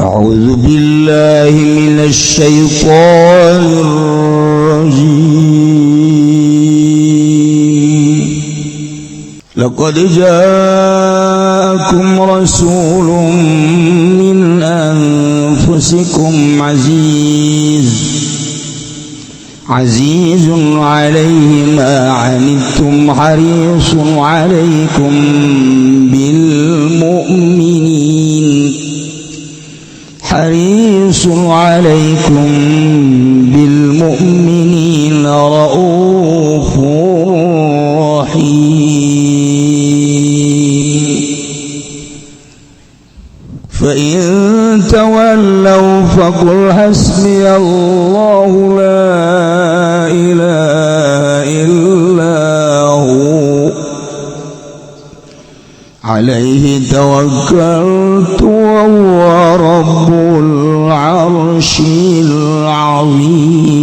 أعوذ بالله من الشيطان الرجيم. لقد جاءكم رسول من أنفسكم عزيز عزيز عليه ما عنتم حريص عليكم بالمؤمنين حريص عليكم بالمؤمنين رؤوف رحيم. فإن تولوا فقل حسبي الله لا إله إلا هو عليه توكلت وهو رب العرش العظيم.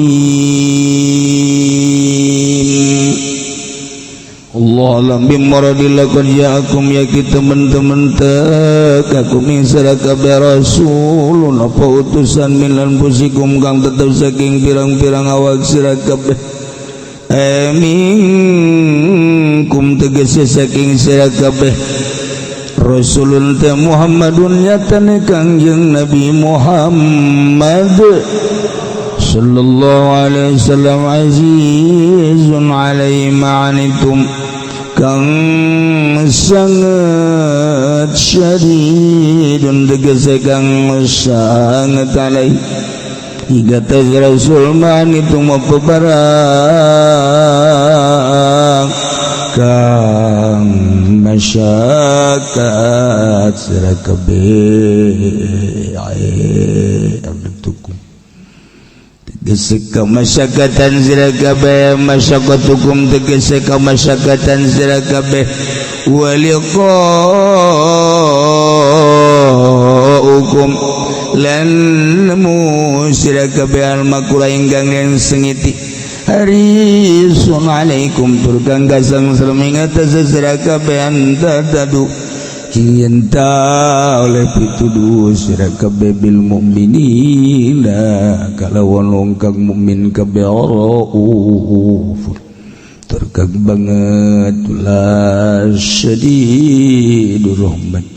Allah alam bimuradi. Laqad ja'akum yaki temen-temen tekakum ing sira kabeh rasulun apa utusan min anfusikum kang tetep saking pirang-pirang awak sira kabeh, minkum tegese saking sira kabeh. Rasulun teh Muhammadun nyatane Kangjeng Nabi Muhammad sallallahu alaihi wasallam. Azizun alaihi ma anittum kang sangat, syadidun tegese kang sangat, alaihi hingga tas Rasul ma anittum apa barang kang masyakat sira kabeh. Abdukum tegese kamasyakatan sira kabeh, masyakatukum tegese kamasyakatan sira kabeh, wa liqaukum lan nemu sira kabeh al makura ingkang yen sengiti. Harisun alaikum tur kang gasang serem atas sira kabeh antadu yen ta oleh pituduh sira kabeh bil mukminina kalawan wong kang mukmin kabeh, rauf tur kang banget la syadidur rahmat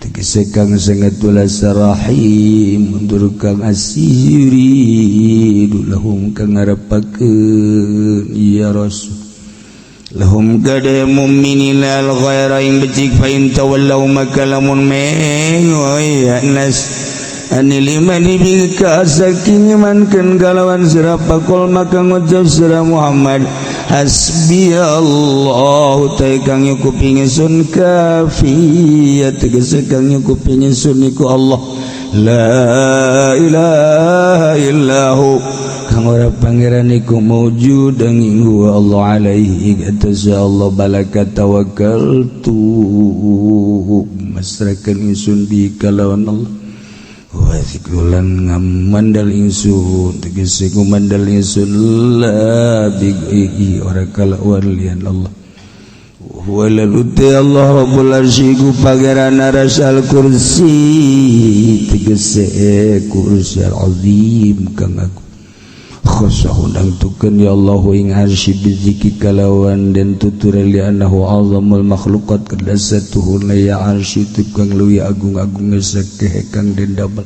tegese kang sangat welas, rahim tur kang asiri lahum kang ngarepakeun ya Rasul lahum kada mu'minina al khaira ing becik. Fa in tawallaw maka lamun mengoy nas anil imani bika saking imankeun kalawan sira, faqul maka ngucap sira Muhammad, hasbi Allah ta kang nyukupi ingsun, kafiyat tegese kang nyukupi ingsun iku Allah, la ilaha illahu kang ora pangeran iku maujud ing huwa Allah, alaihi atas Allah balaka tawakkaltu masrakan ingsun bi kalawan Allah, wa zikrulan ngamandal ingsun tegese ngumandal ingsun la bi ora kalawan liyan Allah. Wala uti Allah Rabbul Arsy ku pangeran aras, al kursi tegese kursi, al azim kang aku khossahu nangtukeun ya Allah ing arsy bizikri kalawan den tutur li annahu azamul makhluqat kadasatuhuna ya arsy tukang leuwih agung-agung sakeh kang den damel.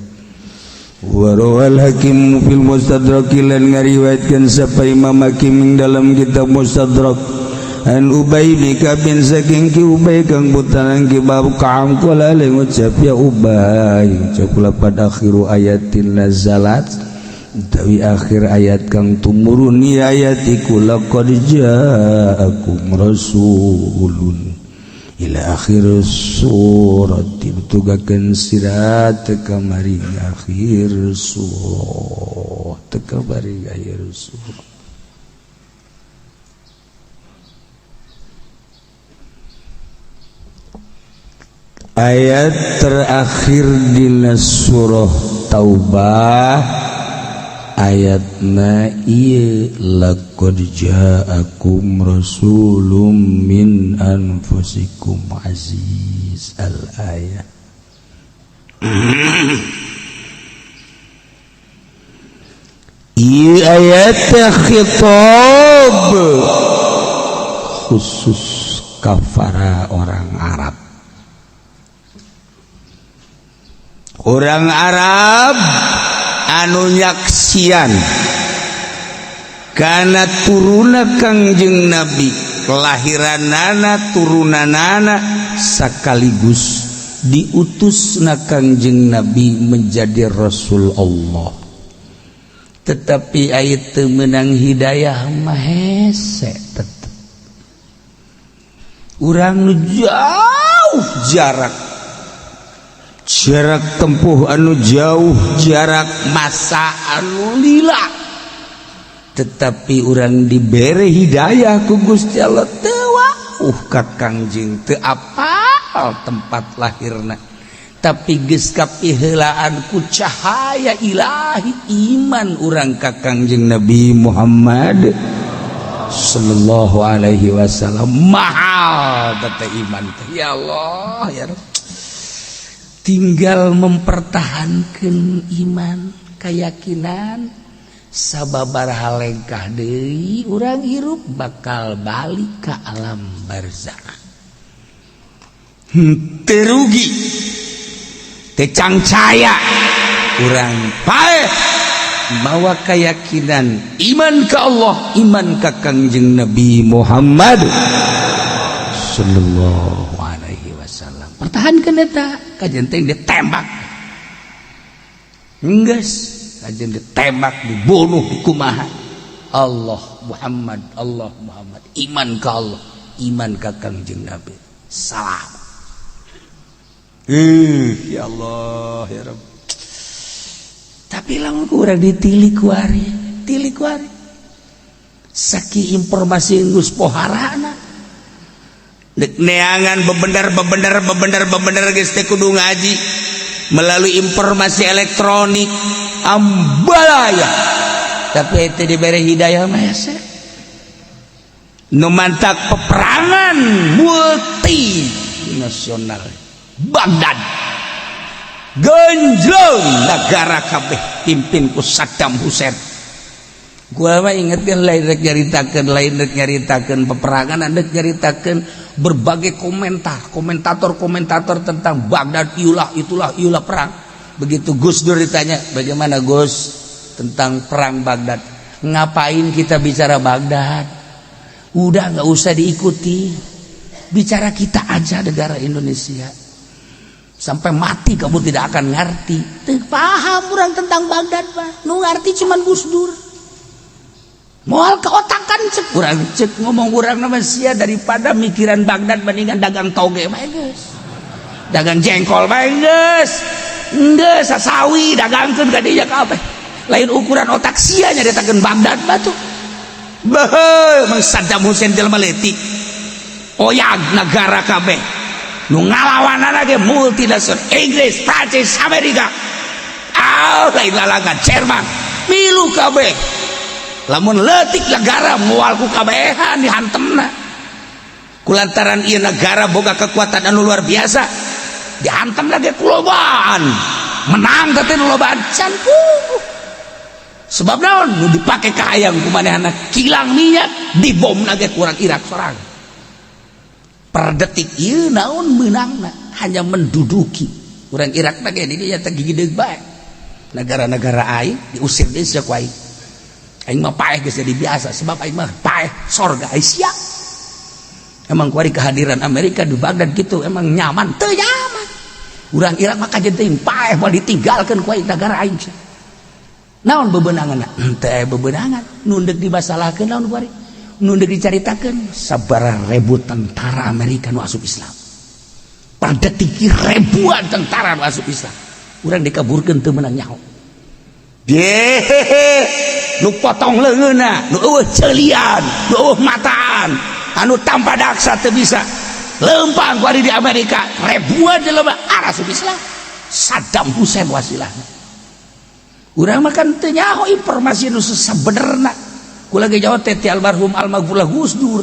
Warawal Hakim fil Mustadrak lan ngariwayatkeun sapa Imam Hakim ing dalam kitab Mustadrak an Ubay bin Kabin saking ki Ubay kang putaran ki bab Ka'ab qala ngucap ya Ubay ucap kula pada akhiru ayatin nazalat utawi akhir ayat kang tumurun ya ayat iku laqad ja'akum rasulun ila akhir surat ditugakeun sira teka maring akhir surah, teka maring akhir surah. Ayat terakhir di surah Taubah ayatna ieu laqad ja'akum rasulun min anfusikum aziz al ayat. Ieu ayat khitab khusus kafara orang Arab. Orang Arab anu nyaksian karena turuna Kangjeng Nabi, kelahiranana, turunanana, sekaligus diutus na Kangjeng Nabi menjadi Rasul Allah, tetapi ayat teu meunang hidayah mah hese tetep urang nu jauh, jarak jarak tempuh anu jauh, jarak masa anu lila, tetapi urang dibere hidayah ku Gusti Allah. Teu wauh ka Kangjeng, teu apal tempat lahirna, tapi geus kapiheulaan ku cahaya ilahi, iman urang ka Kangjeng Nabi Muhammad sallallahu alaihi wasallam. Mahal teh iman teh. Ya Allah, ya Rabb. Tinggal mempertahankan iman, keyakinan, sababaraha lengkah deui urang hirup bakal balik ke alam barzakh. Teu rugi, teu cangcaya urang paeh mawa keyakinan iman ke Allah, iman ka Kangjeng Nabi Muhammad sallallahu alaihi wasallam. Pertahankan eta, kajen teh ditembak geus, kajen ditembak, dibunuh, dikumaha, Allah Muhammad, Allah Muhammad, iman ka Allah, iman ka Kangjeng Nabi, salam. Ya Allah, ya Rabb. Tapi lamun ku urang ditilik kuari, tilik kuari, saki informasi geus poharana, dek neangan bebener bebener bebener bebener geus teh kudu ngaji, melalui informasi elektronik ambalaya, tapi itu diberi hidayah mah hese. Nu mantak peperangan multinasional Baghdad genjlong negara kabeh pimpin ku Saddam Hussein. Gua mah ingetkeun, lain rek nyaritakeun, lain rek nyaritakeun peperangan, rek nyaritakeun berbagai komentar komentator-komentator tentang Baghdad, iulah itulah iulah perang. Begitu Gus Dur ditanya, "Bagaimana, Gus, tentang perang Baghdad?" "Ngapain kita bicara Baghdad? Udah, nggak usah diikuti, bicara kita aja, negara Indonesia. Sampai mati kamu tidak akan ngerti." Teu paham orang tentang Baghdad, Pak. Nu ngerti cuman Gus Dur. Moal keotakan cek urang, cek ngomong urang nama sia, daripada mikiran Baghdad mendingan dagang toge bae geus. Dagang jengkol bae geus. Geus sasawi dagangkeun ka dinya kabeh. Lain ukuran otak sia nyaritakeun Baghdad batu. Beuh, Mang Saddam Hussein jelema leutik. Oyag negara kabeh. Nu ngalawanana ge multinasional Inggris, Prancis, Amerika. Ah, lain lalangan Jerman. Milu kabeh. Lamun leutik negara moal ku kabehan dihantemna. Kulantaran ieu negara boga kekuatan anu luar biasa, dihantam lagi ku lobaan. Menang teh nu lobaan can puguh. Sebab naon? Nu dipake kahayang ku manehna kilang minyak dibom ge kurang Irak sorang. Per detik ieu naon meunangna? Hanya menduduki. Urang Irak ge di dieu teh gigideug bae. Negara-negara aing diusir deui sia ku aing. Aing mah paeh geus jadi biasa, sebab aing mah paeh sorga aing sia. Emang kuari kehadiran Amerika di Baghdad gitu emang nyaman? Teu nyaman. Urang Irak mah kajen teuing paeh moal ditinggalkeun ku aing negara aing sia. Naon bebenangan? Teu bebenangan. Nu deuk dimasalahkeun naon kuari? Nu deuk dicaritakeun sabaraha ribu tentara Amerika nu asup Islam. Per detik ribuan tentara nu asup Islam. Urang dikaburkeun teu meunang nyaho. Yehehe, nu potong leungeunna, nu eueuh ceulian, nu eueuh mataan, anu tanpa daksa teu bisa. Lempang kuari di Amerika ribuan jelema asup Islam. Saddam Hussein wasilahna. Urang mah kan teu nyaho informasi nu sabenerna. Kula ge jauh teh ti almarhum almaghfurlah Gus Dur.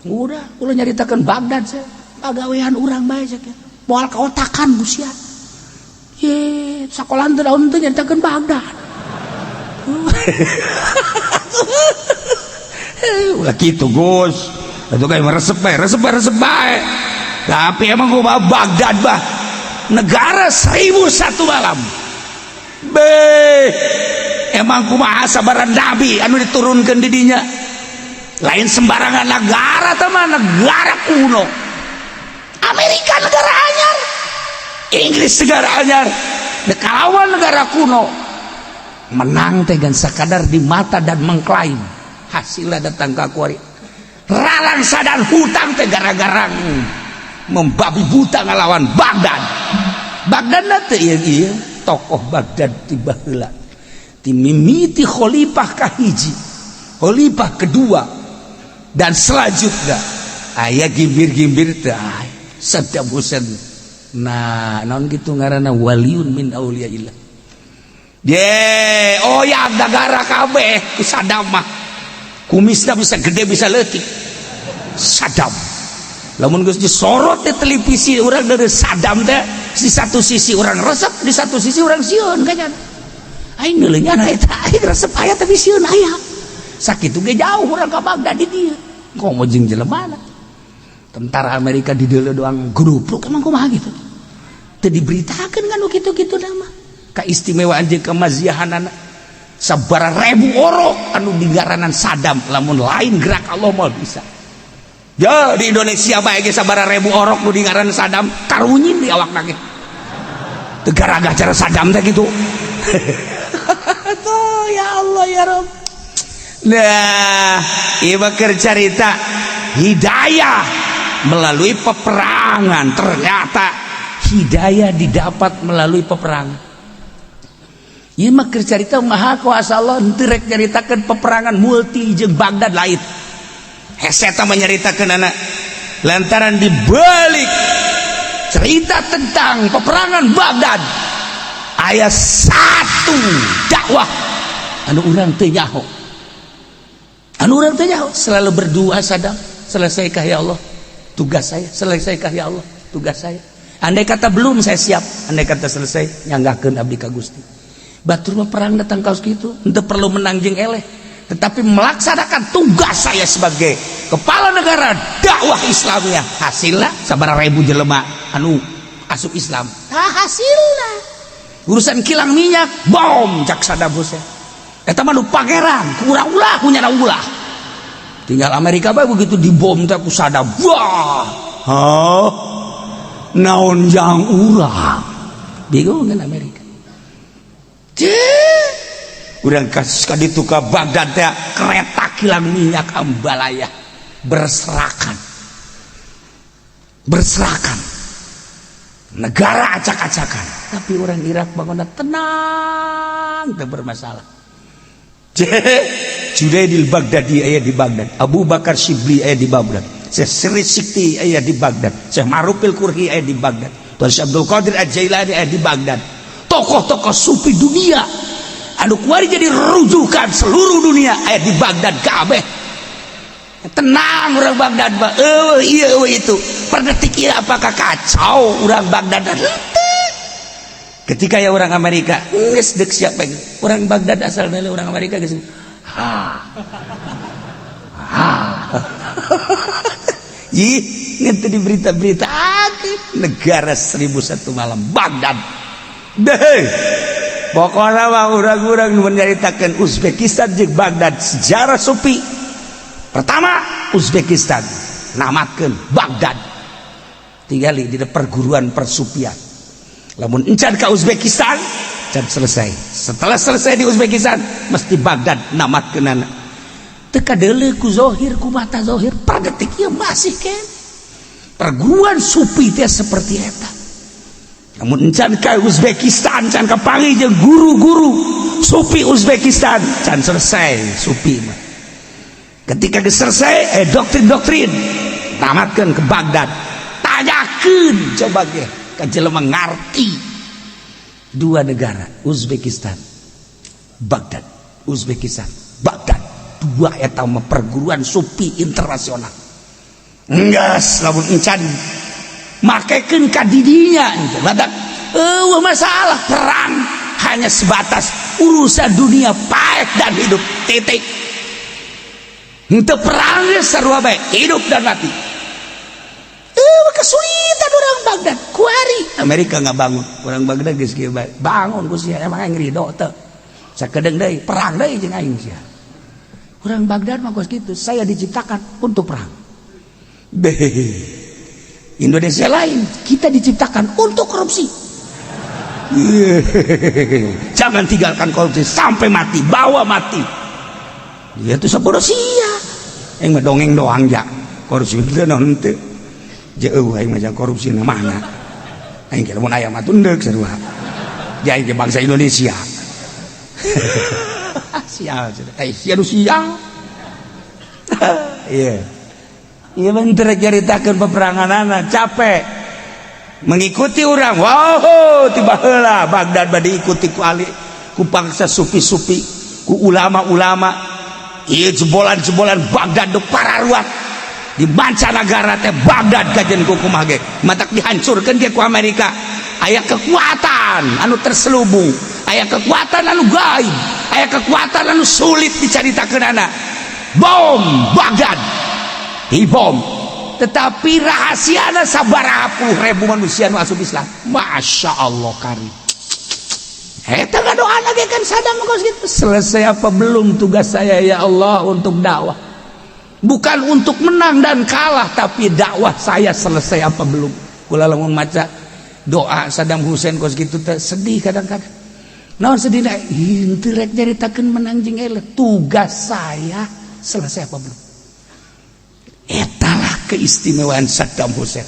Udah, kula nyaritakeun Baghdad sia. Pagawean urang bae sia. Moal kaotakan bu sia. Ye, sakola teu daun teu nyaritakeun Baghdad. Ulah kitu, Gus. Itu kayak resep bae, resep bae, resep bae. Tapi emang gua Baghdad bah negara 1001 malam. Be, emang kumaha sabaran nabi anu diturunkan di dinya. Lain sembarangan negara, teman, negara kuno. Amerika negara anyar, Inggris negara anyar, kalawan negara kuno menang teh gan sakadar di mata dan mengklaim. Hasilnya datang ke kuari ralangsa dan hutang teh gara-gara membabi buta ngalawan Baghdad. Baghdad teh ieu ieu tokoh Baghdad ti baheula, ti mimiti khalifah kahiji, khalifah kedua, dan selanjutnya aya gimbir-gimbir teh Saddam Hussein. Nah, naon gitu ngaranna, waliun min auliyaillah. Ye, oh ya, negara kabeh ku Saddam mah. Kumisna bisa gede, bisa leutik. Saddam. Lamun geus disorot di televisi urang dari Saddam teh, di satu sisi orang resep, di satu sisi orang sieun kayaknya. Aing neuleungan eta, aing resep aya tapi sieun aya. Sakitu ge jauh urang ka Baghdad di dieu. Komo jeung jelema. Tentara Amerika di dieu doang grupluk, emang kumaha gitu. Teu diberitakeun kan kitu-kitu nama. Keistimewaan jeung kemaziahanana sabara ribu orok anu digaranan Saddam, lamun lain gerak Allah mau bisa. Ya, di Indonesia bae ge sabara ribu orok nu dingaran Saddam, karunyin di awakna ge. Teu garaga cara Saddam teh gitu. Tuh, ya Allah ya Rob. Nah, ieu mah keur carita hidayah melalui peperangan. Ternyata hidayah didapat melalui peperangan. Ieu mah keur carita Maha Kuasa Allah, henteu rek nyaritakeun peperangan multi jeung Baghdad lain. Hese eta menyaritakeun anak lantaran dibalik cerita tentang peperangan Baghdad aya satu dakwah anu urang teu nyaho, anu urang teu nyaho. Selalu berdoa Saddam, "Selesaikah ya Allah tugas saya, selesaikah ya Allah tugas saya? Andai kata belum, saya siap. Andai kata selesai, nyanggakeun abdi ka Gusti." Batur mah perang datang kaos gitu untuk perlu menang jeung eleh, tetapi melaksanakan tugas saya sebagai kepala negara, dakwah Islamnya. Hasilnya sabaraha ribu jelema anu asup Islam. Nah, hasilnya urusan kilang minyak bom cak Saddam Hussein eta mah nu pangeran kurang ulah punya ulah tinggal Amerika bae. Begitu dibom teh ku Saddam, wah, hah, naon jang urang? Bingung kan Amerika. Urang kasus ka ditu ka Baghdad teh, kereta kilang minyak ambalaya berserakan, berserakan, negara acak-acakan, tapi orang Irak bangunnya tenang, tidak bermasalah. Junaidil Baghdadi aya di Baghdad, Abu Bakar Shibli aya di Baghdad, Syekh Sirri Sikti aya di Baghdad, Syekh Ma'rufil Karkhi aya di Baghdad, Tuan Syekh Abdul Qadir Al-Jailani aya di Baghdad. Tokoh-tokoh sufi dunia anu kuari jadi rujukan seluruh dunia aya di Baghdad kabeh. Tenang orang Baghdad mah. Eueuh ieu, eueuh itu. Per detik ieu apakah kacau orang Baghdad? Ketika ya orang Amerika geus deuk siapa orang Baghdad asal dari orang Amerika geus ha ha. Ih, ngente di berita-berita negara 1001 malam Baghdad deh. Pokoknya mah urang-urang menyaritakan Uzbekistan jeung Baghdad, sejarah sufi pertama Uzbekistan namatkeun Baghdad, tinggali di perguruan persufian. Lamun encan ke Uzbekistan can selesai. Setelah selesai di Uzbekistan mesti Baghdad namatkeunana. Teu kadeuleu ku zohir, ku mata zohir. Per detik ieu masih ken perguruan sufi teh seperti eta. Namun encan ke Uzbekistan can kapanggih jeung guru-guru sufi Uzbekistan, can selesai sufi mah. Ketika geus selesai doktrin-doktrin, tamatkeun ke Baghdad. Tanyakeun coba ge ka jelema ngarti dua negara, Uzbekistan Baghdad, Uzbekistan Baghdad, dua eta mah perguruan sufi internasional. Enggeus, lamun encan makekeun ka didinya badak eueuh masalah. Perang hanya sebatas Urusan dunia paeh dan hidup, titik. Henteu perang ge sarua bae, hidup dan mati. Eh, kesulitan orang Baghdad kuari. Amerika nggak bangun, orang Baghdad geus kieu bae. Bangun ku sia, emang aing ridho teu? Sakedeung deui perang deui jeung aing sia. Orang Baghdad mah kos kitu, saya diciptakan untuk perang. Beh. Indonesia lain, kita diciptakan untuk korupsi. Jangan tinggalkan korupsi sampai mati, bawa mati. Dia tuh sabodo sia. Aing mah dongeng doang ja. Korupsi teu naon teu. Jeuh aing mah korupsi na mana. Aing kira mun aya mah tunduk sarua. Ja aing bangsa Indonesia. Sial, eh sia nu sial. Iya. Iya bener, caritakeun peperangan capek mengikuti orang. Wow, tiba heula Baghdad bade ikuti ku ali, ku bangsa sufi-sufi, ku ulama-ulama. Ieu jebolan-jebolan Baghdad nu pararuat di mancanagara teh. Baghdad kajen ku kumaha ge matak dihancurkeun ge ku Amerika. Aya kekuatan anu terselubung, aya kekuatan anu gaib, aya kekuatan anu sulit dicaritakeun. Bom Baghdad dibom, tetapi rahasiana sabaraha puluh ribu manusia nu asup Islam. Masya Allah karim. Eta ngadoa lagi kan Saddam kos gitu. Selesai apa belum tugas saya, ya Allah, untuk dakwah? Bukan untuk menang dan kalah, tapi dakwah saya selesai apa belum? Kula lamun maca doa Saddam Hussein kos gitu teh sedih kadang-kadang. Naon sedih? Henteu rek nyaritakeun menang jeung eleh. Tugas saya selesai apa belum? Etalah keistimewaan Saddam Hussein.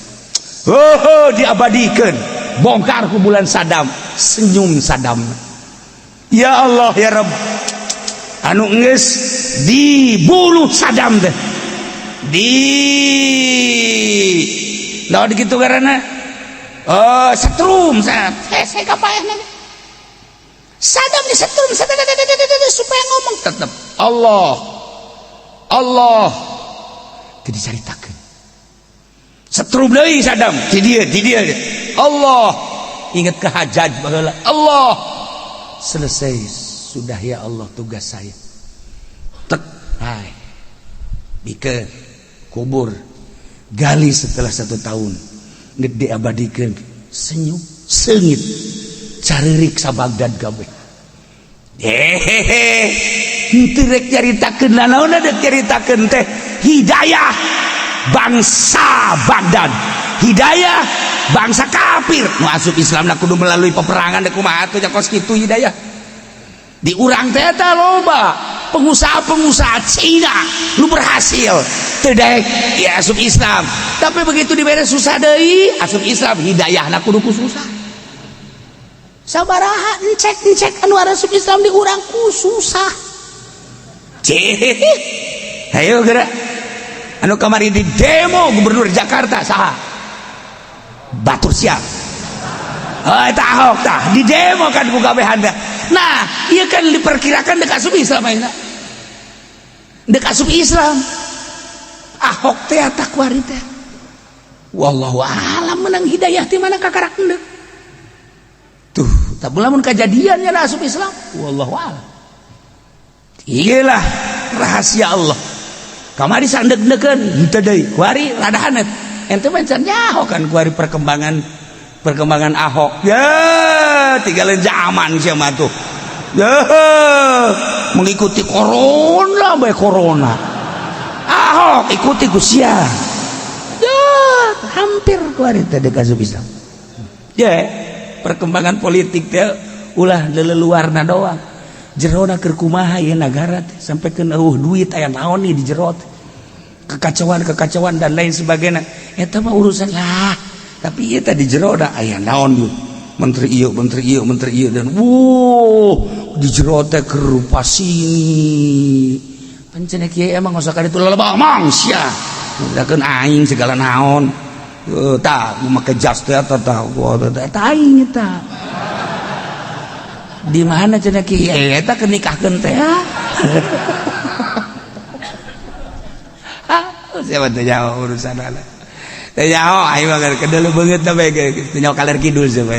Oh, diabadikan. Bongkar kuburan Saddam, senyum Saddam. Ya Allah ya Rabb. Anu geus dibunuh Saddam teh. Di Naon gitu karena oh setrum saya kapaehna. Saddam disetrum supaya ngomong tetap Allah Allah teu dicaritakeun. Setrum deui Saddam di dieu, di dieu Allah, ingat ke Hajjaj baheula. Allah, selesai sudah ya Allah tugas saya. Tek hai bikeun kubur, gali setelah 1 tahun gede, abadikeun, senyum seungit caririk sa Baghdad kabeh. Hehehe, henteu rek nyaritakeun nanaon, dek nyaritakeun teh hidayah bangsa Baghdad, hidayah bangsa kafir nu asup Islam na kudu melalui peperangan. Dek kumaha atuh nya kos kitu hidayah di urang teh. Eta loba pengusaha-pengusaha Cina nu berhasil teu daek ya asup Islam, tapi begitu dibere susah deui asup Islam. Hidayahna kudu ku susah. Sabaraha encek-encek anu asup Islam di urang ku susah. Cih, ayo gerak. Anu kamari di demo gubernur Jakarta saha? Batur siap. Oh, eta Ahok tah di demo kan ku kabehan. Nah, ieu kan diperkirakan dek asup Islam ayeuna. Dek asup Islam. Ahok teh tah kuari teh. Wallahu alam menang hidayah ti mana kakarak endek. Tuh, tapi lamun kejadian nya asup Islam, wallahu alam. Iyalah rahasia Allah. Kamari sandeg-degeun henteu deui. Kuari rada hanet. Ente mah can nyaho kan kuari perkembangan perkembangan Ahok. Ya, tinggalin zaman sia mah tuh. Ya, mengikuti corona bae corona. Ahok ikuti ku sia. Ya, hampir kuari teh dek asup Islam. Ya, perkembangan politik teh ulah leleluarna doang. Jerona keur kumaha ieu nagara teh sampai ke eueuh duit, aya naon nih di jero teh. Kekacauan-kekacauan dan lain sebagainya. Eta mah urusan lah. Tapi ieu tadi jero da aya naon ieu? Menteri ieu, menteri ieu, menteri ieu dan wuh di jero teh keur sini. Pancen kieu emang usah ka ditu loba omong sia. Udakeun aing segala naon. Tah make jas teh eta tah eta aing eta. Di mana cenah kieu eta keur nikahkeun teh? Ah, siapa teh nyaho urusan anak. Teh nyaho aing mah kedelu beungeut teh bae teh nyaho kaler kidul siapa.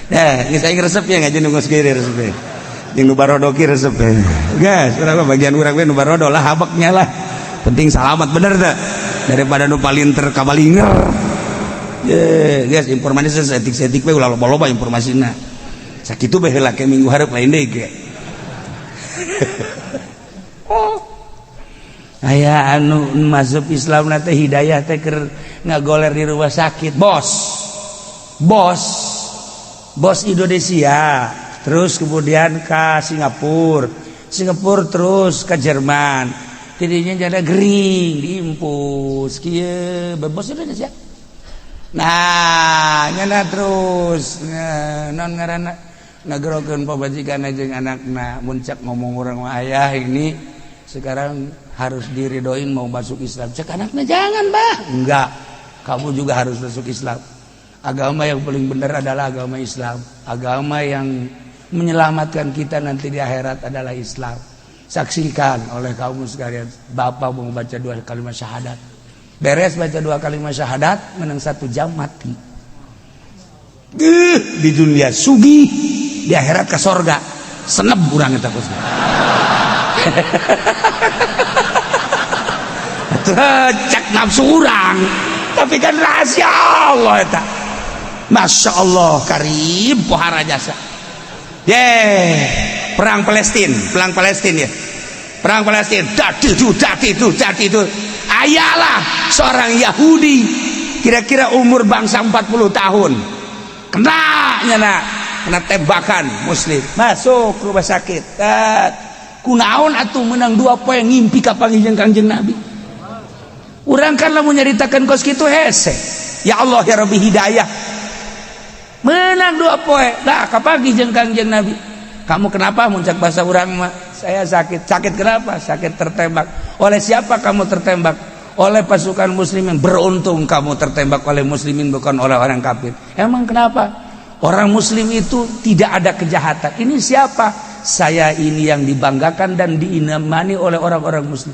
Nah, geus aing resep ya ngaji nu geus kieu resep. Jeung nu barodo ki resep. Guys, urang bagian urang we nu barodo lah, habeknya lah. Penting salamat, bener teu? Daripada nu palinter kabalinger. Ye, guys, informasi seetik-seetik we, ulah loba-loba informasina. Sakitu bae heula, ke minggu hareup lain deui ge. Oh. Aya anu masuk Islam teh, hidayah teh keur ngagoler di rumah sakit. Bos. Bos. Bos Indonesia, terus kemudian ke Singapura. Singapura terus ke Jerman. Tidinya jadi gering, diimpus kieu, bos Indonesia. Nah, nyana terus non ngaranna ngagerokeun pamajikan jeung anakna, muncak ngomong urang mah, "Ayah ini sekarang harus diridoin mau masuk Islam." Cek anaknya, "Jangan, Bah." "Enggak, kamu juga harus masuk Islam. Agama yang paling benar adalah agama Islam. Agama yang menyelamatkan kita nanti di akhirat adalah Islam. Saksikan oleh kaum sekalian, bapak mau baca dua kalimat syahadat." Beres baca dua kalimat syahadat, menang 1 jam mati. Di dunia sugih, di akhirat ke sorga. Senep urang eta kos. Cek nafsu urang, tapi kan rahasia Allah eta. Masya Allah, karim pohara jasa. Ye, perang Palestina, perang Palestina ya. Perang Palestina, dati itu, dati itu, dati itu. Ayalah seorang Yahudi, kira-kira umur bangsa 40 tahun. Kena nyana, kena tembakan muslim. Masuk rumah sakit. Tat. Kunaon atuh menang 2 poe ngimpi kapanggih jeung Kangjeng Nabi. Urang kan lamun nyaritakeun kos kitu hese. Ya Allah ya Rabbi, hidayah. Menang 2 poe. Lah, kapanggih jeung Kangjeng Nabi. "Kamu kenapa?" Muncak bahasa urang mah. "Saya sakit." "Sakit kenapa?" "Sakit tertembak." "Oleh siapa kamu tertembak?" "Oleh pasukan muslimin." "Beruntung kamu tertembak oleh muslimin, bukan oleh orang kafir." "Emang kenapa?" "Orang muslim itu tidak ada kejahatan." "Ini siapa?" "Saya ini yang dibanggakan dan diimani oleh orang-orang muslim."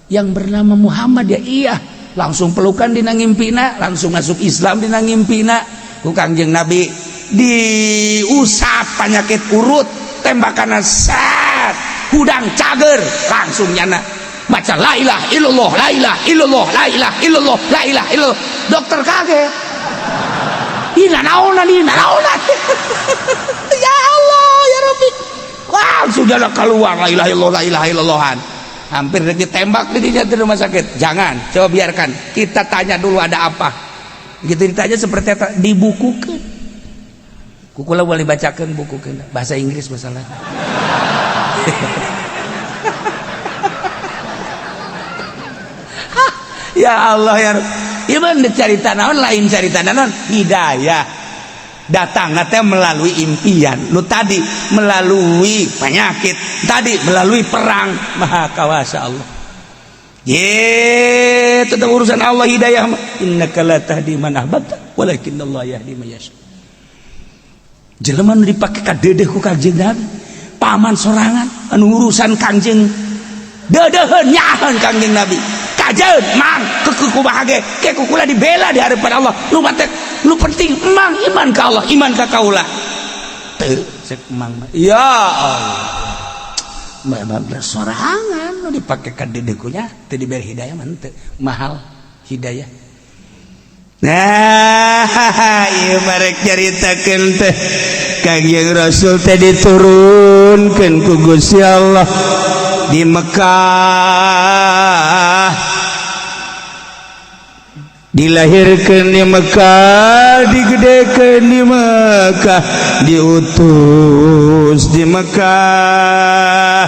"Yang bernama Muhammad ya?" "Iya." Langsung pelukan dina ngimpina, langsung masuk Islam dina ngimpina. Ku Kangjeng Nabi diusap penyakit urut tembakan, set hudang cager, langsung nyana baca la ilaha illallah, la ilaha illallah, la ilaha illallah, la ilaha illallah. Dokter kaget. "Ina naonan, ina naonan? Ya Allah ya Rabbi." Langsung jalan keluar la ilaha illallah, la ilaha illallahan. Hampir ditembak di di rumah sakit. "Jangan, coba biarkan kita tanya dulu ada apa." Gitu ditanya seperti itu, dibukukan. Kukula boleh bacakan buku bahasa Inggris masalah. Ya Allah ya. Iman cerita naon, lain cerita naon, hidayah datang nanti melalui impian lu tadi, melalui penyakit tadi, melalui perang. Maha kawasa Allah. Ye, tetap urusan Allah hidayah. Innaka la tahdi man ahbabta walakin Allah yahdi man yasha. Jelema nu dipake kadedeh ku Kangjeng Nabi, paman sorangan anu urusan Kangjeng deudeuheun nyaheun Kangjeng Nabi. Kajeun mang kekeuh kumaha ge ke kukula dibela di hadapan Allah. Nu matek nu penting emang iman ka Allah, iman ka kaula. Teu cek emang, ya Allah. Mbak sorangan nu dipake kadedeh kunya teu diberi hidayah mah teu mahal hidayah. Nah, ieu marek nyaritakeun teh Kangjeng Rasul teh diturunkeun ku Gusti Allah di Mekah, dilahirkan di Mekah, digedekeun di Mekah, diutus di Mekah.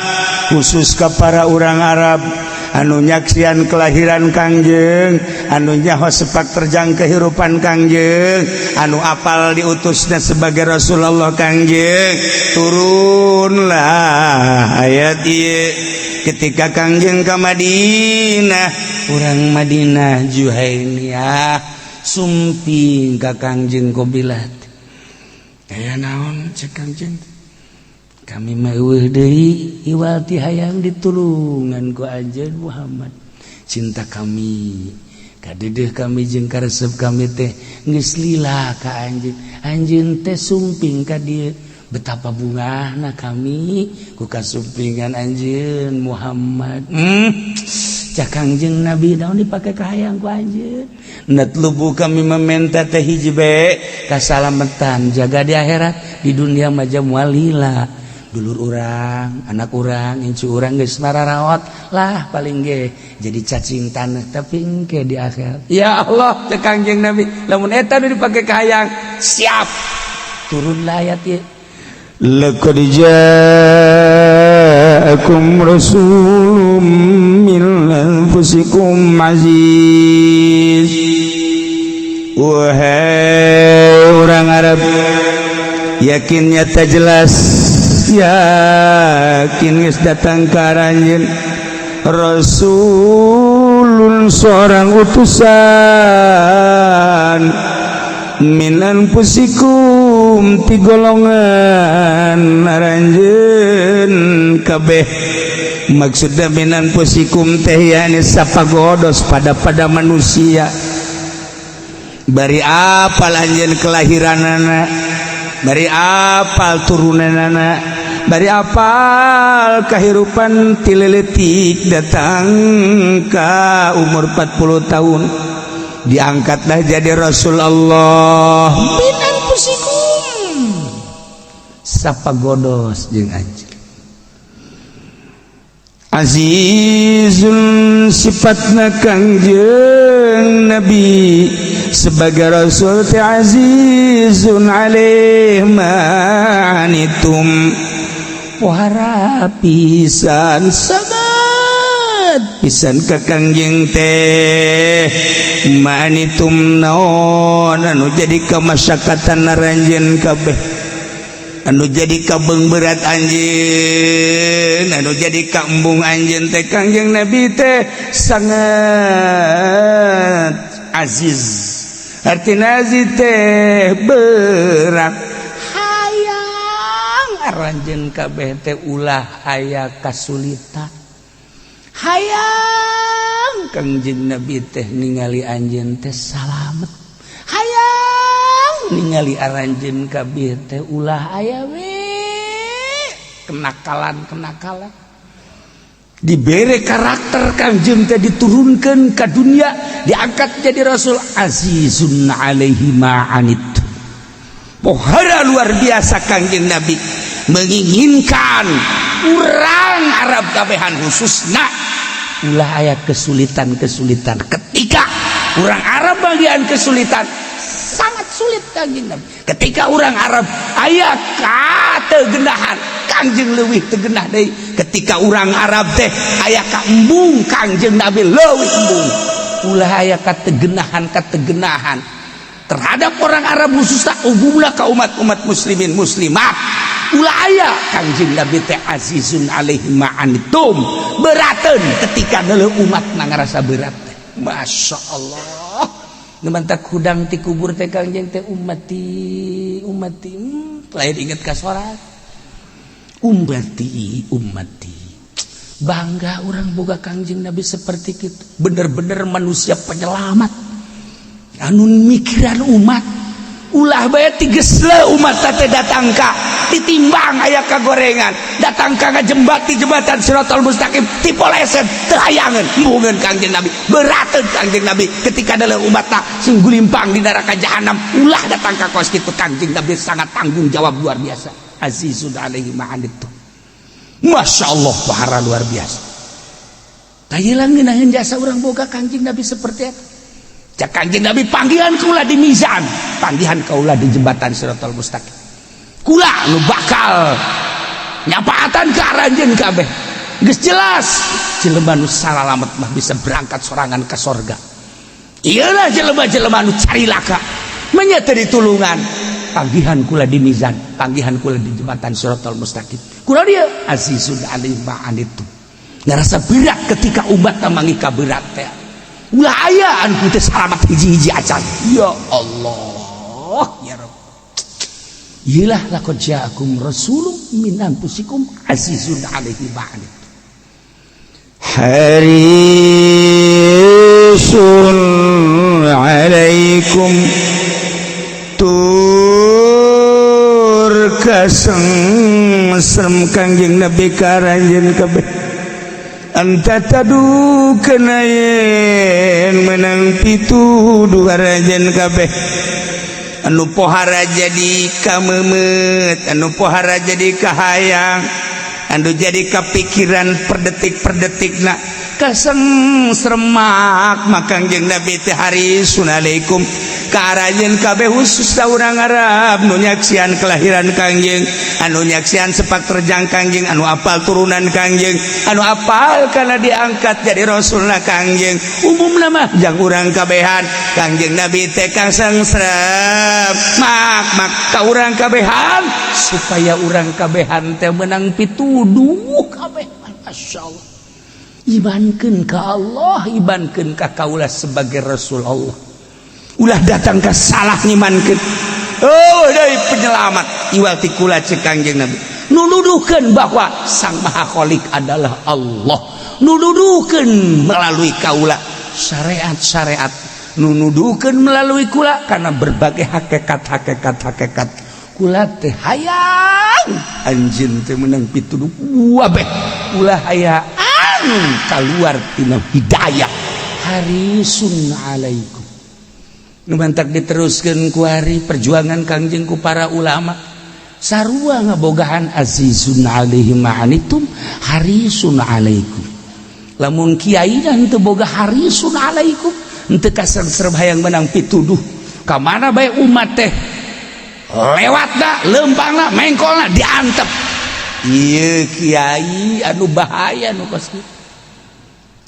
Khusus ke para orang Arab anu nyaksian kelahiran Kangjeng, anu nyaho sepak terjang kehidupan Kangjeng, anu apal diutusnya sebagai Rasulullah Kangjeng, turunlah ayat ieu ketika Kangjeng ke Madinah. Orang Madinah Juhainiyah sumping ka Kangjeng kobilat. "Aya naon?" cek Kangjeng. "Kami mah eueuh deui iwal ti hayang ditulungan ku anjeun Muhammad. Cinta kami, kadedeh kami jeung karesep kami teh geus lila ka anjeun. Anjeun teh sumping ka dieu." Betapa bungahna kami ku kasumpingan anjeun Muhammad. Cak Kangjeng Nabi, naon dipake kahayang ku anjeun? Natlubu, kami meminta teh hiji be, kasalamatan jaga di akhirat. Di dunia mah walila, dulur urang, anak urang, incu urang geus mararaot lah, paling ge jadi cacing tanah, tapi engke di akhirat, ya Allah, cek Kangjeng Nabi, lamun eta nu dipake kahayang, siap. Turunlah ayat ieu. لقد جاءكم رسول من أنفسكم عزيز. Wahai orang Arab, yakin, nyata, jelas, yakin geus datang ka aranjeun rasulun, seorang utusan, min anfusikum, ti golongan aranjeun kabeh. Maksudna min anfusikum teh yani sapagodos pada pada manusia. Bari apal anjeun kelahiranana, bari apal turunanana, bari apal kehidupan ti leletik datang ka umur 40 tahun, diangkatlah jadi Rasul Allah. Min anfusikum, sapagodos jeung anjeun. Azizun, sifatna Kangjeng Nabi sebagai Rasul teh azizun alaih ma anittum, pohara pisan, sangat pisan ka Kangjeng teh, ma anittum, naon anu jadi kamasyakatan aranjeun kabeh, anu jadi kabeng berat anjeun, anu jadi kaembung anjeun teh, Kangjeng Nabi teh sangat aziz. Artina aziz teh berat, hayang aranjeun kabeh teh ulah aya kasulitan. Hayang Kangjeng Nabi teh ningali anjeun teh salamet. Hayang ningali aranjeun kabeh teh ulah aya we kenakalan-kenakalan. Dibere karakter Kangjeng teh, diturunkan ke dunia, diangkat jadi rasul, azizun alaihi ma'anit, pohara luar biasa. Kangjeng Nabi menginginkan urang Arab kabehan khususna ulah aya kesulitan-kesulitan. Ketika orang Arab bagian kesulitan, sangat sulit Kangjeng Nabi. Ketika orang Arab aya kategenahan, Kangjeng leuwih teu genah deui. Ketika orang Arab teh aya kaembung, Kangjeng Nabi leuwih embung. Ulah aya kategenahan kategenahan terhadap orang Arab khususnya, umumlah ke umat-umat muslimin muslimat, ulah aya. Kangjeng Nabi teh azizun alaihi ma'anittum, beraten ketika neuleuh umat na ngarasa berat teh. Masya Allah, nu mantak hudang ti kubur teh Kangjeng teh ummati, ummati. Lain inget ka sorak, ummati, ummati. Bangga orang boga Kangjeng Nabi seperti itu, bener-bener manusia penyelamat anu mikiran umat. Ulah bae tigesle umat teh datang ka ditimbang aya kagorengan, datang ka ngajembat di jembatan Siratal Mustaqim, tipoleset, teu hayangeun, embungeun Kangjeng Nabi, berateun Kangjeng Nabi ketika adalah umat sing gulimpang di neraka jahanam. Ulah datang ka kos kitu. Kangjeng Nabi sangat tanggung jawab luar biasa. Azizun alaihi ma'anittu, Masya Allah, pahara luar biasa. Tayilang ngeunaheun jasa urang boga Kangjeng Nabi seperti itu. Cak Kangjeng Nabi, panggihan kula di mizan, panggihan kaula di jembatan Siratal Mustaqim, kula nu bakal nyapaatan ke aranjeun kabeh. Geus jelas jelema nu salalamet mah bisa berangkat sorangan ke sorga. Iyalah, jelema-jelema nu cari laka menya teu ditulungan, panggihan kula di mizan, panggihan kula di jembatan Siratal Mustaqim. Kula dia azizun alaihi ma'anittu, ngerasa berat ketika umat mangi berat teh. Ulah aya anu teu salamat hiji-hiji acan. Ya Allah, ya Rabb. Iyalah, laqad ja'akum rasulun min anfusikum azizun alaihi ma'anittu. Harisun alaikum tur. Kasengsem Kangjeng Nabi ka aranjeun kabeh, anta tadu kana yen menang pituduh aranjeun kabeh, anu pohara jadi kamemet, anu pohara jadi kahayang, anu jadi kepikiran per detik per detik. Nah, kasengsremak Kangjeng Nabi teh harisun alaikum ka aranjeun kabeh, khusus urang Arab nu nyaksian kelahiran Kangjeng, anu nyaksian sepak terjang Kangjeng, anu apal turunan Kangjeng, anu apal karena diangkat jadi rasulna Kangjeng. Umum nama jang urang kabehan, Kangjeng Nabi teh kasengsrem mak mak ka urang kabehan supaya urang kabehan teh menang pituduh kabeh. Masya Allah, imankeun ka Allah, imankeun ka kaula sebagai Rasul Allah. Ulah datang ke salah ngimankeun. Oh, dari penyelamat iwal ti kula, cek Kangjeng Nabi, nuduhkeun bahwa Sang Maha Khalik adalah Allah, nuduhkeun melalui kaula syariat-syariat, nuduhkeun melalui kula karena berbagai hakikat hakikat hakikat. Kula teh hayang anjeun teh menang pituduh kabeh, ulah hayang keluar tina hidayah. Harisun alaikum. Nu mantak diteruskeun kuari perjuangan Kangjeng ku para ulama, sarua ngabogaan azizun alaihi ma'anitum harisun alaikum. Lamun kiai henteu boga harisun alaikum, henteu kasengsrem hayang menang pituduh, ka mana bae umat teh lewat dah, lempangna, mengkolna diantep. Ieu kiai anu bahaya nu kos kitu,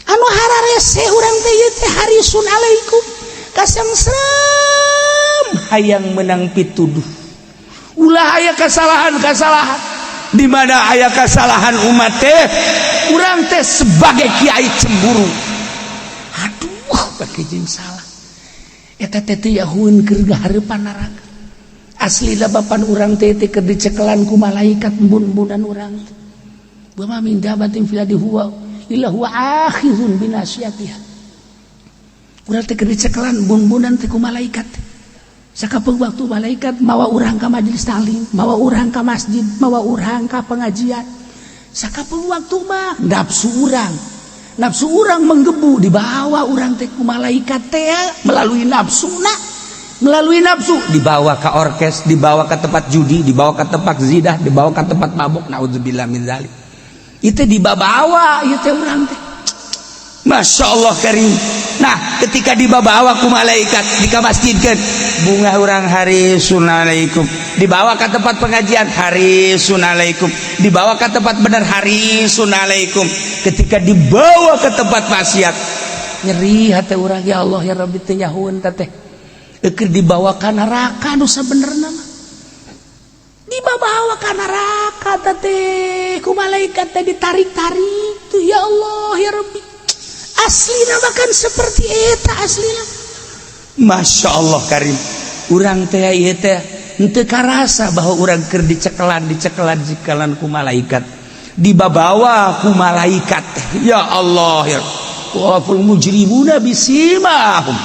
anu hararese urang teh ieu teh harisun alaikum, kasengsrem hayang menang pituduh, ulah aya kesalahan-kesalahan. Di mana aya kesalahan umat teh, urang teh sebagai kiai cemburu, aduh, pakai jeung salah eta teh teu yahueun keur hareupan neraka. Asli bapan urang teh teh keur dicekelan ku malaikat embun-embunan urang teh. Wa ma min dabatin fil ardi huwa illa huwa akhizun binasiyatiha. Urang teh keur dicekelan embun-embunan teh ku malaikat. Sakapeung waktu malaikat mawa urang ka majelis taklim, mawa urang ka masjid, mawa urang ka pengajian. Sakapeung waktu mah nafsu urang, nafsu urang menggebu, dibawa urang teh ku malaikat teh melalui nafsu na, melalui nafsu dibawa ke orkes, dibawa ke tempat judi, dibawa ke tempat zina, dibawa ke tempat mabuk. Naudzubillah min zalik. Itu dibawa itu urang teh. Masya Allah karim. Nah, ketika dibawa ku malaikat di masjid kan bunga urang, harisun alaikum. Dibawa ke tempat pengajian, harisun alaikum. Dibawa ke tempat benar, harisun alaikum. Ketika dibawa ke tempat maksiat, nyeri hati urang, ya Allah ya Rabbi, teh nyahueun teh keur dibawa ka neraka. Nu sabenerna mah dibawa ka neraka teh ku malaikat teh ditarik-tarik tuh. Ya Allah ya Rabbi, aslina bahkan seperti eta aslina. Masya Allah karim, urang teh ieu teh henteu karasa bahwa urang keur dicekelan, dicekelan, dicekelan ku malaikat, dibabawa ku malaikat. Ya Allah ya waful mujrimuna bisimahum,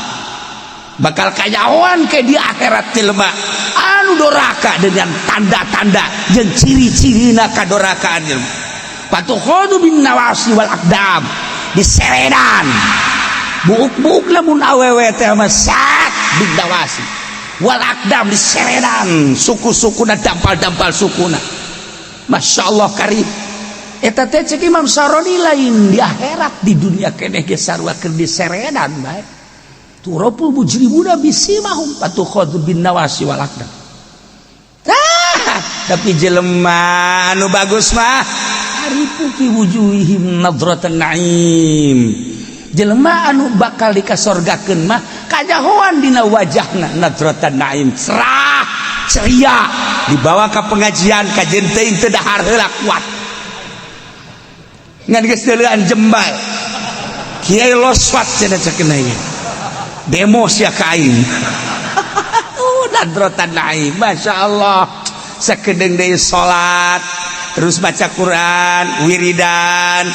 bakal kanyahoan ke di akhirat jelema anu doraka dengan tanda-tanda jeung ciri-cirina kadorakaan jelema. Fatukhadzu bin nawasi wal aqdam, diseredan buuk-buuk. Lamun awewe teh mah sat bin nawasi wal aqdam, diseredan suku-sukuna, dampal-dampal sukuna. Masya Allah karim, eta teh cek Imam Saroni lain di akhirat, di dunia keneh ge sarua keur diseredan bae. Tu'raful mujrimuna bisimahum fatukhadzu bin nawasi wal aqdam. Ah, tapi jelema anu bagus mah ta'rifu fi wujuhihim nadratan na'im. Jelema anu bakal dikasorgakeun mah kanyahoan dina wajahna nadratan na'im, cerah ceria. Dibawa ke pengajian, kajen teuing teu dahar heula kuat, ngan geus deuleuan jembal kiai loswat cenah, cek ieu demo sia ka aing. Nadratan na'im, Masya Allah, sakedeung deui salat, terus baca Quran, wiridan,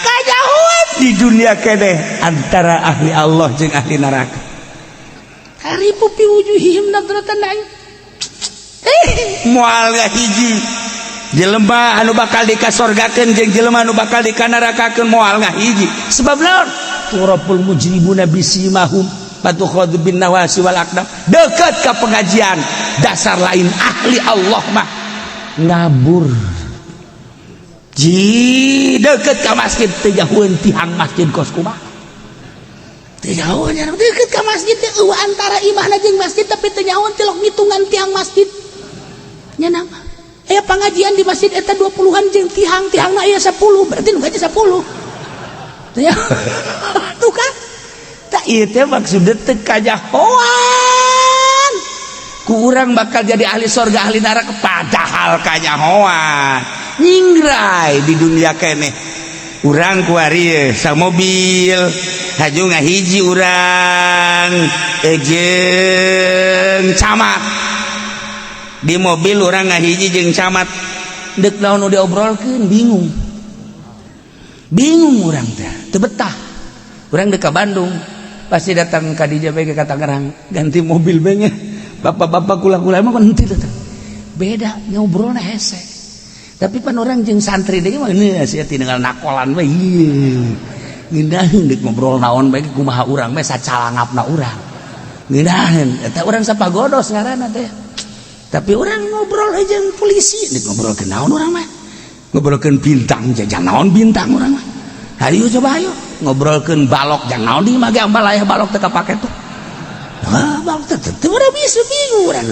kanyahoan di dunia keneh antara ahli Allah jeung ahli neraka. Ta'rifu fi wujuhihim nadratan na'im. Moal ngahiji jelema anu bakal dikasorgakeun jeung jelema anu bakal dikanarakakeun moal ngahiji. Sebab naon? Turabul mujrimuna bisimahum batukhadhu bin nawasi wal aqdam. Deket ka pengajian dasar lain ahli Allah mah ngabur. Ji deket ka masjid teu jauheun tihang masjid kos kumaha. Teu jauheun nya deket ka masjid teh eueuh antara imahna jeung masjid tapi teu nyahoeun tilok ngitungan tiang masjid. Nya nama aya pengajian di masjid eta 20-an jeung tihang-tihangna aya 10 berarti nu gaji 10. Teu ya. Tuh kan. Tak ieu teh maksudna teu kanyahoan. Ku urang bakal jadi ahli sorga ahli neraka padahal kanyahoan. Nyingrai di dunia keneh. Urang kuari samobil haju ngahiji urang jeung camat. Di mobil urang ngahiji jeung camat deuk naon nu diobrolkeun bingung. Bingung urang teh, teu betah. Urang deuk ka Bandung, pasti datang ka dieu bae ka Tangerang, ganti mobil bae nya. Bapak-bapak kula-kula emang kan henteu teh. Beda ngobrolna hese. Tapi pan urang jeung santri deui mah geus sia tinggal nakolan bae. Ieu. Ngeunaheun deuk ngobrol naon bae kumaha urang bae sacalangapna urang. Ngeunaheun eta urang sapagodos ngaranna teh. Tapi orang ngobrol aja jeung polisi, deuk ngobrolkeun naon urang mah? Ngobrolkeun bintang jang naon bintang urang mah? Hayu coba hayu ngobrolkeun balok jang naon di mah ge ambal aya balok teu kapake tuh. Ah, balok teh teu urang bisa bingung urang.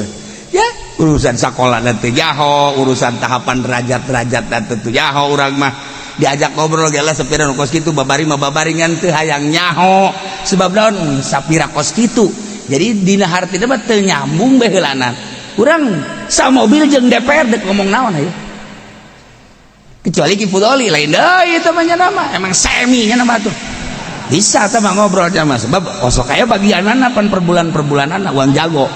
Ya, urusan sakola teu jaho, urusan tahapan derajat-derajat teu jaho urang mah. Diajak ngobrol ge lah sapira nu kos kitu babari mah babaringan teu hayang nyaho. Sebab naon sapira kos kitu. Jadi dina hartina mah teu nyambung bae heulanan. Urang samobil jeung DPR dek ngomong naon ayo. Kecuali Ki Fudoli lain deui eta mah nya nama, emang semi nya nama tuh. Bisa teh mah ngobrol sama sebab osok aya bagianana pan per bulan-per bulanana uang jago.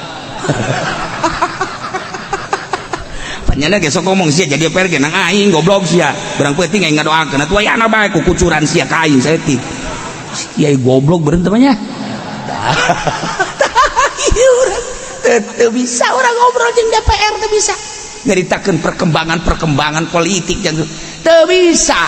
Panyana ge sok ngomong sia jadi DPR ge nang aing goblok sia. Barang peuting aing ngadoakeun atuh aya bae ku kucuran sia ka aing saeutik. Kiai goblok beureun teh mah nya. Ieu urang teu bisa orang ngobrol jeung DPR teu bisa. Nyaritakeun perkembangan-perkembangan politik yang teu bisa.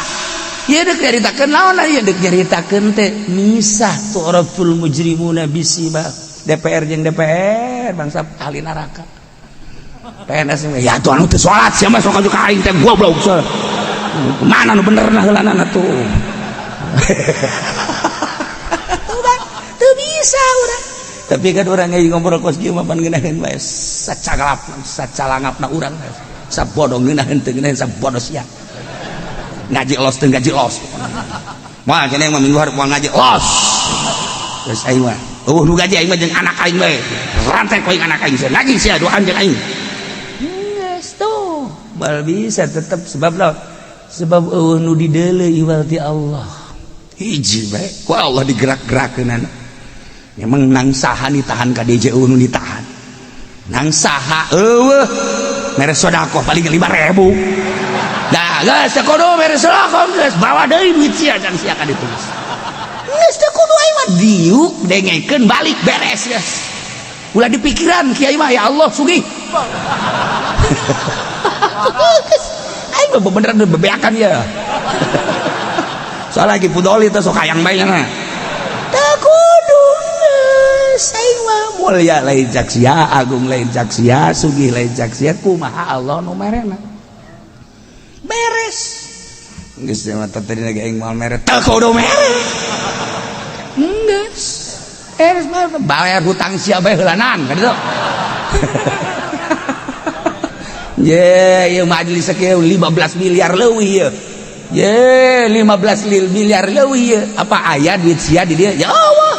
Ieu deuk nyaritakeun naon ieu deuk nyaritakeun teh misah tu'raful mujrimuna bisima. DPR jeung DPR bangsa ahli neraka. PNS ya tuh anu teu salat sia mah sok ka aing teh goblok. Mana nu benerna heulanana tuh. Teu bisa urang. Tapi kan orang yang ngobrol kos kieu mah pan ngeunaheun bae sacagalap sacalangapna urang sabodo ngeunaheun teu ngeunaheun sabodo sia. Ngaji los teu ngaji los. Moal cenah mah minggu hareup moal ngaji los. Geus aing mah. Eueuh nu gaji aing mah jeung anak aing bae. Rantai ku aing anak aing sia. Ngaji sia doan jeung aing. Geus tuh. Bal bisa tetep sebab lawan. Sebab eueuh nu dideuleu iwal ti Allah. Hiji bae ku Allah digerak-gerakeunana. Memang nang saha ditahan ka DJ eueuh nu ditahan. Nang saha eueuh mere sedekah paling 5.000. Dah geus teu kudu mere sedekah geus bawa deui duit sia can sia ka ditu. Geus teu kudu aing mah diuk dengekeun balik beres geus. Ulah dipikiran kiai mah ya Allah sugih. Aing mah beneran bebeakan ya. Soalnya lagi pudoli teh sok hayang bae nya. Teu kudu aing mah mulia lain cak sia, agung lain cak sia, sugih lain cak sia, kumaha Allah nu merena. Beres. Geus mah tadi lagi aing moal mere, teu kudu mere. Geus. Beres mah bayar hutang sia bae heulanan ka ditu. Ye, ieu majelis sakieu 15 miliar leuwih ieu. Ye, 15 miliar leuwih ieu. Apa aya duit sia di dieu? Ya Allah.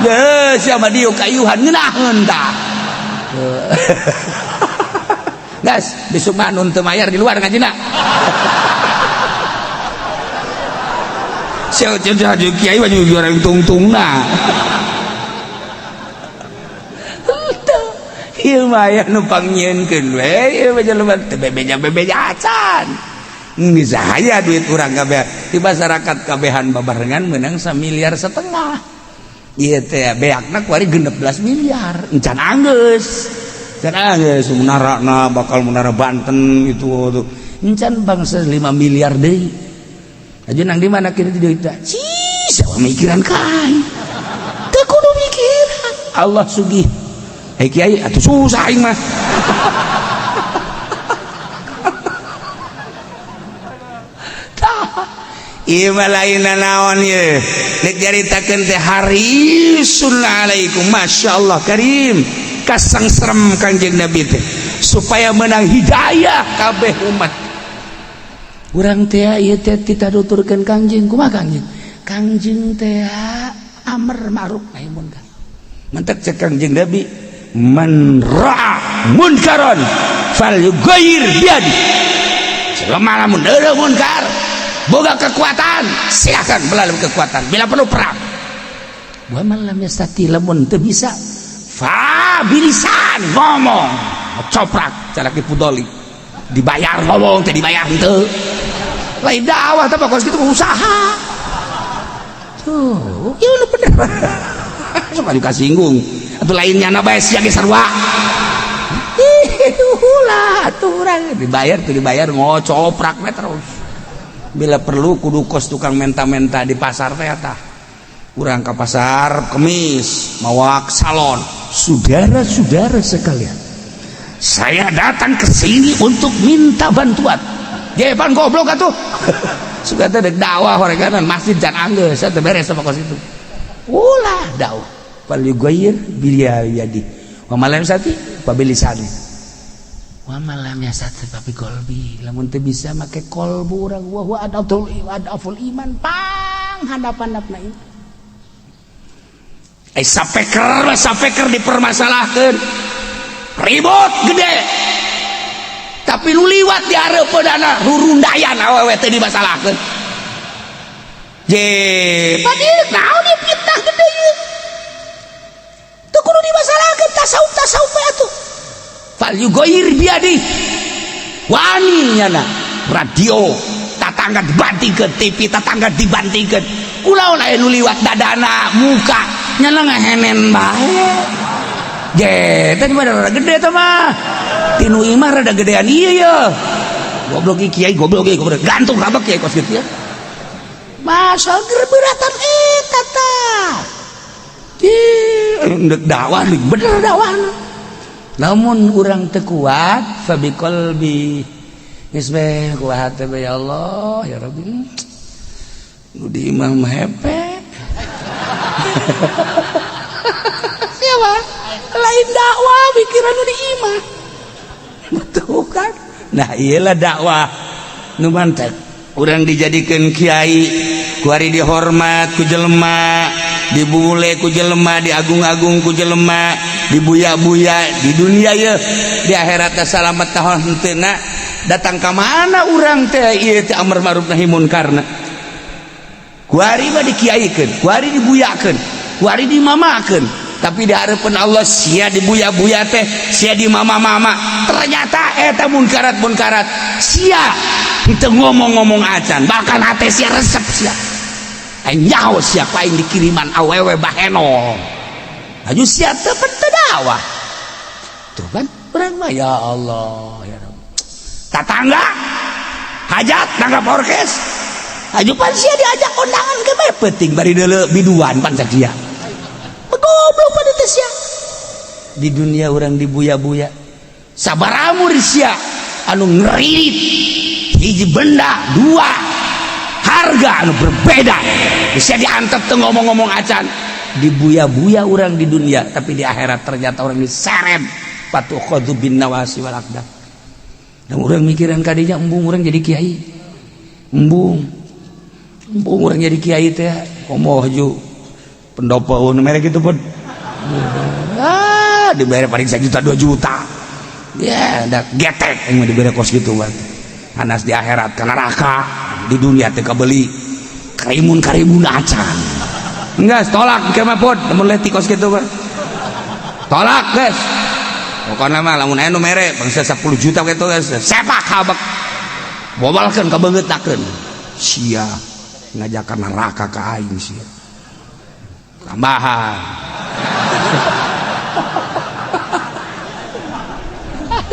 Ye, sia mah dieu kayuhan ngeunaheun tah. Gas, besok mah nun teu mayar di luar ngajina. Sia jeung kiai mah juara tungtungna. Ieu mah aya nu pangnyieunkeun we, ieu mah jelema teu bebeja-bebeja acan. Geus aya duit urang kabeh di masyarakat kabehan babarengan meunang 1,5 miliar. Ieu teh beakna kuari 16 miliar, encan anggeus. Kan geus menara bakal menara Banten itu tuh. Encan bangsa 5 miliar deui. Aja nang di mana kira duit teh? Cis, mikiran ka aing. Teu kudu mikiran. Allah sugih. Hei kiai atuh susah aing mah. Ieu mah lain naon ieu. Rek caritakeun teh harisun alaikum masyaallah karim. Kasangserem Kangjeng Nabi teh supaya menang hidayah kabeh umat. Urang teh ieu teh dituturkeun Kangjeng kumaha Kangjeng? Kangjeng teh amar ma'ruf nahi munkar. Mantak cek Kangjeng Nabi man ra'a munkaran falyughayyir biyadi. Selama lamun deuleu munkar boga kekuatan silakan melalui kekuatan bila perlu perang. Wa man lam yastati lamun teu bisa fa bilisan ngomong coprak cara Ki Pudoli dibayar ngomong teh dibayar henteu lain dakwah teh kos kitu usaha tuh ieu nu bener sok kasinggung atuh lain nyana bae sia ge sarua ih ulah atuh urang dibayar tuh dibayar ngocoprak we terus. Bila perlu kudu kos tukang menta-menta di pasar teh tah. Urang ka pasar kemis mawak salon. Saudara-saudara sekalian, saya datang ke sini untuk minta bantuan. Jepan goblok atuh. Suka teh dek dakwah horeganan masjid can anggeus teh beres sama kos itu. Ulah dakwah. Fal yughayyir bil yadi. Wa ma lam yastati fa bilisani. Wa ma lam yastati fa bi qalbi. Lamun teu bisa make kolbu urang wa huwa adaful iman pang handap-handapna iman. Sapeker dipermasalahkeun. Ribut gede. Tapi nu liwat di hareupeunana rurundayan awewe teu dimasalahkeun. Je, padil naon ieu fitnah gede ieu. Teu kudu dimasalahkeun tasawuf we atuh. Fal yughayyir biyadi. Wani nyana radio tatangga dibantingkeun, TV tatangga dibantingkeun. Kulaon aya nu liwat dadana muka nyana ngahenen bae. Je, teh mah rada gede teh mah. Tinu imah rada gedean ieu ye. Goblok ieu kiai goblok ieu goblok. Gantung kabeh kiai kos kitu ya. Masal gerberatan eta tah. Ih, ndek dakwah bener dakwahna. Namun urang teu kuat fa biqalbi. Geus we kuat teh ya Allah ya Rabbi. Nu di imah mah hepe. Siapa? Lain dakwah pikiran nu di imah. Betul kan? Nah iyalah dakwah nu mantep. Urang dijadikeun kiai, kuari dihormat ku jelema, dibule ku jelema, diagung-agung ku jelema, dibuya-buya di dunia ye, di akhirat teh salamet tahun henteu datang ka mana urang teh ieu teh amar ma'ruf nahi munkarna. Kuari mah dikiaikeun, kuari dibuyakeun, kuari dimamakeun, tapi di hareupeun Allah sia dibuya-buya teh, sia dimama-mama. Ternyata eta munkarat-munkarat sia henteu ngomong-ngomong acan, bahkan hate sia resep sia. Aing nyaho sia ku aing dikiriman awewe baheno. Aju sia teu teu dakwah. Tuh kan urang mah ya Allah ya Rabb. Tatangga hajat nanggap orkes. Aju pan sia diajak kondangan ke bae penting bari deuleu biduan pan sia. Goblok pada teh sia. Di dunia urang dibuya-buya. Sabaramur sia anu ngeririt hiji benda dua harga anu berbeda. Bisa diantep teu ngomong-ngomong acan. Dibuya-buya urang di dunia tapi di akhirat ternyata orang diseret patukhadzu bin nawasi wal aqdam. Dan urang mikiran kadinya embung urang jadi kiai. Embung. Embung urang jadi kiai teh komo ju pendopo merek gitu pun. Ah, dibayar paling 1 juta 2 juta. Ya, da getek yang diberi kos gitu bang. Anas di akhirat ke neraka, di dunia teh kabeli karimun-karimun acan. Enggak, tolak ke mah pod, lamun leti kos gitu bang. Tolak, guys. Pokoknya mah lamun aya nu mere bangsa 10 juta gitu guys. Sepak habek. Bobalkeun ka beungeutakeun. Sia ngajakan neraka ka aing sia. Tambahan.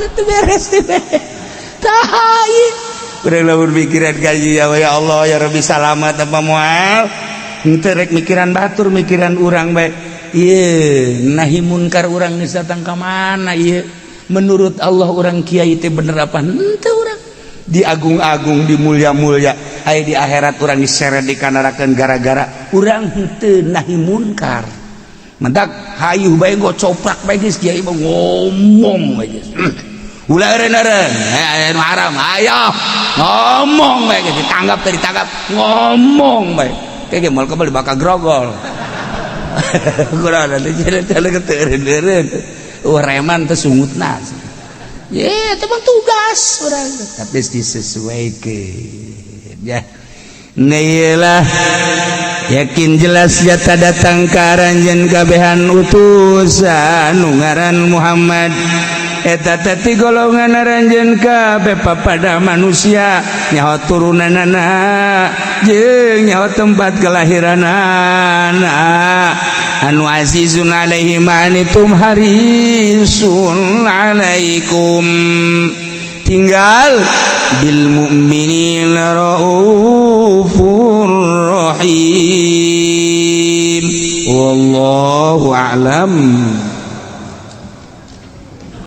Itu beres teh. Tah ieu. Urang lamun mikiran gaji, ya, ya Allah, ya Rabbi, salamat apa moal? Henteu rek mikiran batur, mikiran urang bae. Ieu nahi munkar urang geus datang ka mana ieu? Menurut Allah urang kiai teh bener apa henteu? Urang diagung-agung, dimulia-mulia, aya di akhirat urang diseret dikanarakeun gara-gara urang henteu nahi munkar. Mendak hayuh bae, gocoprak bae geus, kiai mah ngomong bae geus. Ulah eureun-eureun, aya nu haram, ayo ngomong bae geus, ditanggap teh ditangkap, ngomong bae. Kayak moal kebal bakal grogol. Kurang nanti jadi eureun-eureun. Reman teh sungutna. Ye, itu mah tugas urang. Tapi disesuaikan ya. Lah, yakin jelas jata datang ka aranjeun kabehan utusan nu ngaran Muhammad eta teh ti golongan aranjeun kabeh pada manusia, nyaho turunanana jeung nyaho tempat kelahiranana, anu azizun alaihi ma anittum harisun alaikum, tinggal bil mu'minina raufur rahim. Wallahu a'lam.